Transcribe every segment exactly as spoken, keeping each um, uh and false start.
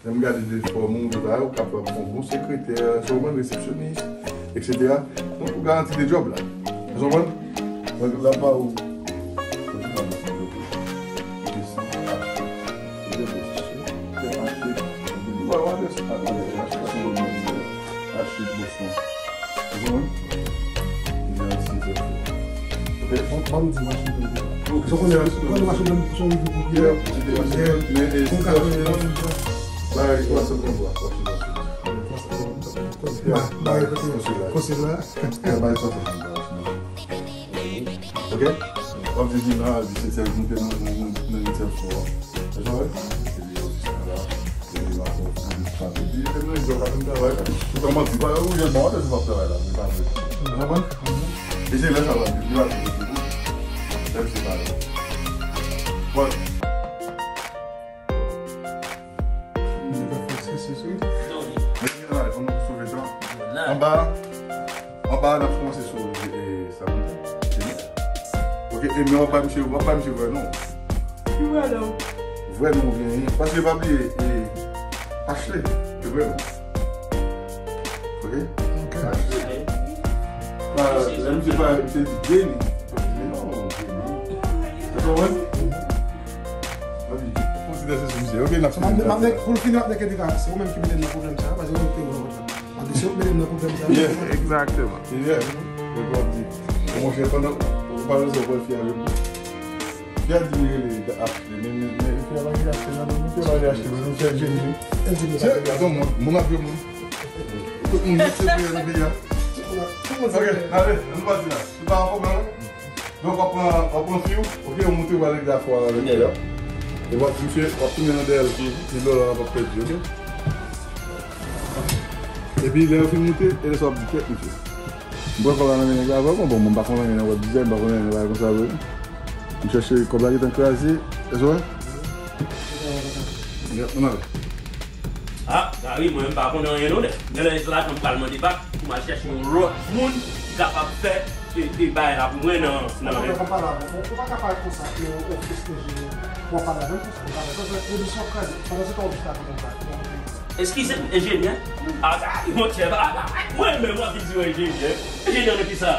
Lè m gade de fòm ou, de bagay, ou kapab yon bon sekretè, sèlman resepsyonis, etsetera. Donk, ou garanti de djòb la. Ou konprann? Donk, la pa ou. Ou konprann? Ban m di Washington. Ou konn Washington se yon vil kote. Men, e, si Washington, bagay twa san trannntwa, Washington Street. Bagay kote konsila. Konsila. Bagay twa san trannntwa, Washington. Ok? W ap di li nan disètyèm, moute nan, nan, nan, nan uityèm fò a. Se sa, wi? Epi yo jis la. Epi yo ap fè yon ti frape. Epi yo te mande, yo pa konn travay la. Ou ta manti, pa, ou jwenn mwen, ou pa travay la, se pa vre. Ou konprann? E se lè sa la, li va fè tout. Lè se pa la. Bon. Li te fè se, se, se. Men, ann ale, fò nou sove tan. Anba, anba, n ap kòmanse sou, e, sa, monte. Ok, e, men w ap bay misye, w ap bay misye vrè non. Ki vrè non? Vrè non oubyen, paske pa bliye, e, Ashley, se vrè non. Ok? Ok. Ashley. Pa, lè misye pale, misye di Jenny. Non, Jenny. Ou konprann? Fon ti tèt sou misye. Ok, n ap fini. M ap, m ap, pou l fini, m ap nèk edikasyon. Se ou menm ki mete m nan pwoblèm sa, paske ou menm ki te wè. Mande si w mete m nan pwoblèm sa. Yeah. Egzakteman. Yeah. Se sa w ap di. Bon, monchè, pandan ou pa bezwen wè fi avèk ou. Fi a di li rele Ashley, men, men, men fi a pa rele Ashley, non, men fi a pa rele Ashley, men fi a Jenny. Jenny. Se, atann, moun, moun ap jwe moun. Tout moun met se priye nan peyi a. Ok, ale, ann pati la. Se pa yon pwoblèm. Donk, w ap pran, w ap pran fi w, ok, w monte w al regle afè w avèk li a. E w ap di misye, w ap tounen nan dèyè l, epi lè w la, l ap pèdi, ok? Epi lè yo fin moute, e lè sa w ap di kèt, misye. M pran kòb la nan men nèg la, vrèman, bon, mwen m pa konn anyen nan web design, m pa konn anyen nan bagay konsa vre. M chèche kòb la gentan kraze, e sa? Yep, ann ale. Ah, Gary, mwen menm pa konnen anyen non, nèg. Genlè se lajan m pral mande bak pou m al chèche yon lòt moun ki kapab fè, e, e, bagay la pou mwen nan, nan. Ou pa ka pale avè, ou, ou pa ka pale konsa, e, ofis enjenyè. Ou pa pale avè l konsa, ou pa pale konsa, e, misyon kraze. Pandan se tan, ofis la kontan kraze. Eskize m, enjenyè? Ah, Gary, monchè, ah, ah, ah, mwen menm w ap vin di mwen enjenyè. Enjenyè nan kisa?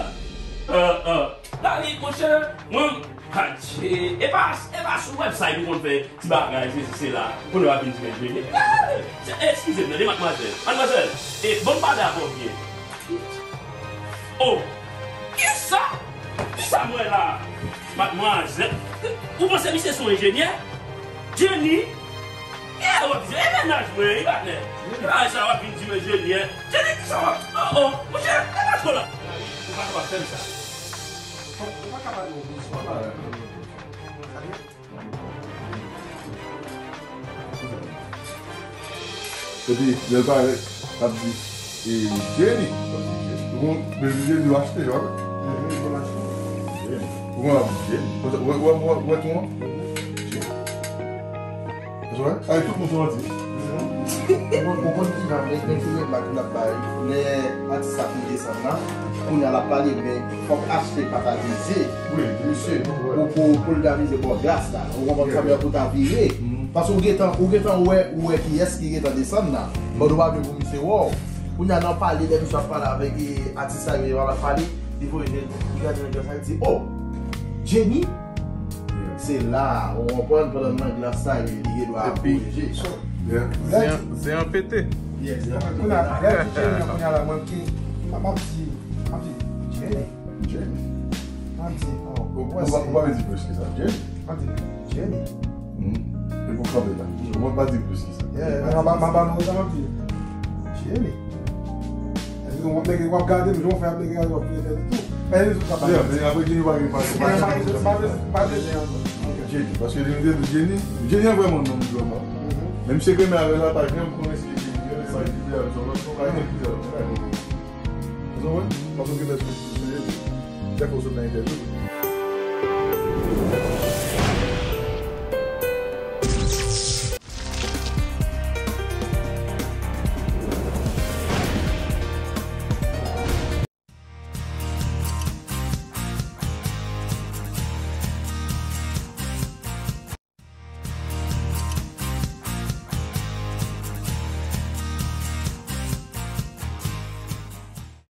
Euh, euh, Gary, monchè, mwen, Adje, e pa, e pa sou website ou konn fè ti bagay, sesi, sela, kounye a w ap vin di m enjenyè. Gade! Se, eskize m, tande, madmwazèl. Madmwazèl, e, ban m pale avè w byen. Oh! Kisa? Kisa m wè la? Madmwazèl, ou panse misye se yon enjenyè? Jenny? Kiyès w ap di? E mennaj mwen, wi, patnè. Ki bagay sa w ap vin di m enjenyè? Jenny, kisa w ap, oh, oh, monchè, e pa twò la. Ou pa kapab fè m sa. Ou pa kapab yon bizwa. Epi, lè l parèt, l ap di, e, Jenny. Ou konn, men Jenny, ou achte, wi. Ou konn ap di Jenny. Ou wè, ou wè, ou wè, ou wè tou an? Jenny. Ou wè? Ay, tout moun sou manti. Ou konn, ou konn ki jan men, men ki remak l ap bay. Lè atis la fin desann la, kounye a l ap pale, men fòk Ashley pa ta vize misye pou, pou, pou l ta vize bò glas la. Ou konprann sa m di a, pou ta vire. Paske ou gentan, ou gentan wè, ou wè kiyès ki gentan desann la. But ou pa vle pou misye wè w. Kounye a nan pale, lè misye ap pale avèk, e, atis la, e, ap pale, li voye je l, li gade nan glas la, li di, "Oh! Jenny?" Se la, ou konprann, pandan nan glas la, li, li gen dwa ap koreje. Epi, zen an, zen an pete. Yes, zen an pete. Kounye a, lè di Jenny, kounye a la, mwen ki, m ap di, m ap di, Jenny. Jenny. M ap di, oh, ou, ou pa, ou pa vle di plis ke sa, Jenny. M ap di, Jenny. Hmm. E pou kanpe la. Ou pa di plis ke sa. Yeah, m ap, m ap, m ap, m ap di, Jenny. Epi w ap, w ap gade m, jan w fè ap gade, w ap fè tou. Men li sou sa pa. Yeah, men apre Jenny pa gen pa. Pa gen, pa gen, pa gen, pa gen. Jenny, paske li te di Jenny, Jenny an vrèman non m di w anba. Men misye renmen avè l la, pa janm konnen si li Jenny, li pa Jenny, li pa Jenny, li pa Jenny. Ou konprann? Paske w gen lè sou, sou, sou, dèfwa w sot nan entèvyou.